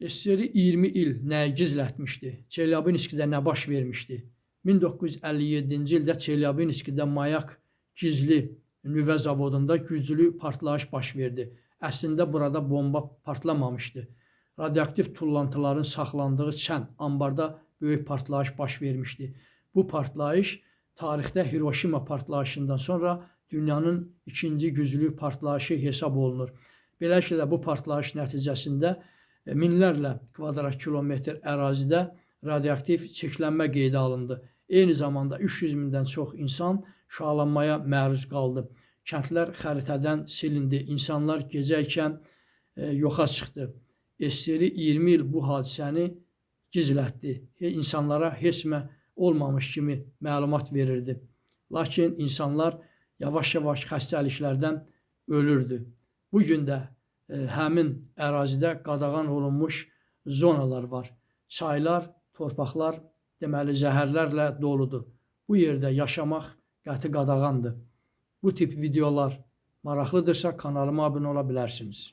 SSR 20 il nəyi gizlətmişdi? Çelyabinskdə nə baş vermişdi? 1957-ci ildə Çelyabinskdə Mayak gizli nüvə zavodunda güclü partlayış baş verdi. Əslində burada bomba partlamamışdı. Radioaktiv tullantıların saxlandığı çən anbarda böyük partlayış baş vermişdi. Bu partlayış tarixdə Hiroşima partlayışından sonra dünyanın ikinci güclü partlayışı hesab olunur. Beləliklə də bu partlayış nəticəsində minlərlə kvadrat kilometr ərazidə radioaktiv çirklənmə qeydə alındı. Eyni zamanda 300 mindən çox insan şüalanmaya məruz qaldı. Kəndlər xəritədən silindi. İnsanlar gecəykən yoxa çıxdı. SSR 20 il bu hadisəni gizlətdi. İnsanlara heç nə olmamış kimi məlumat verirdi. Lakin insanlar yavaş-yavaş xəstəliklərdən ölürdü. Bu gün də həmin ərazidə qadağan olunmuş zonalar var. Çaylar, torpaqlar deməli zəhərlərlə doludur. Bu yerdə yaşamaq qəti qadağandır. Bu tip videolar maraqlıdırsa kanalıma abunə ola bilərsiniz.